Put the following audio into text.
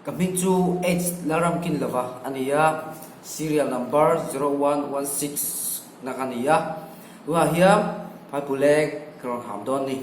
Ka hming chu H Lalramkinlova a ni a, serial number 0116 na ka ni a. Tunah hian Phaipuleng ka rawn ham dawn ni.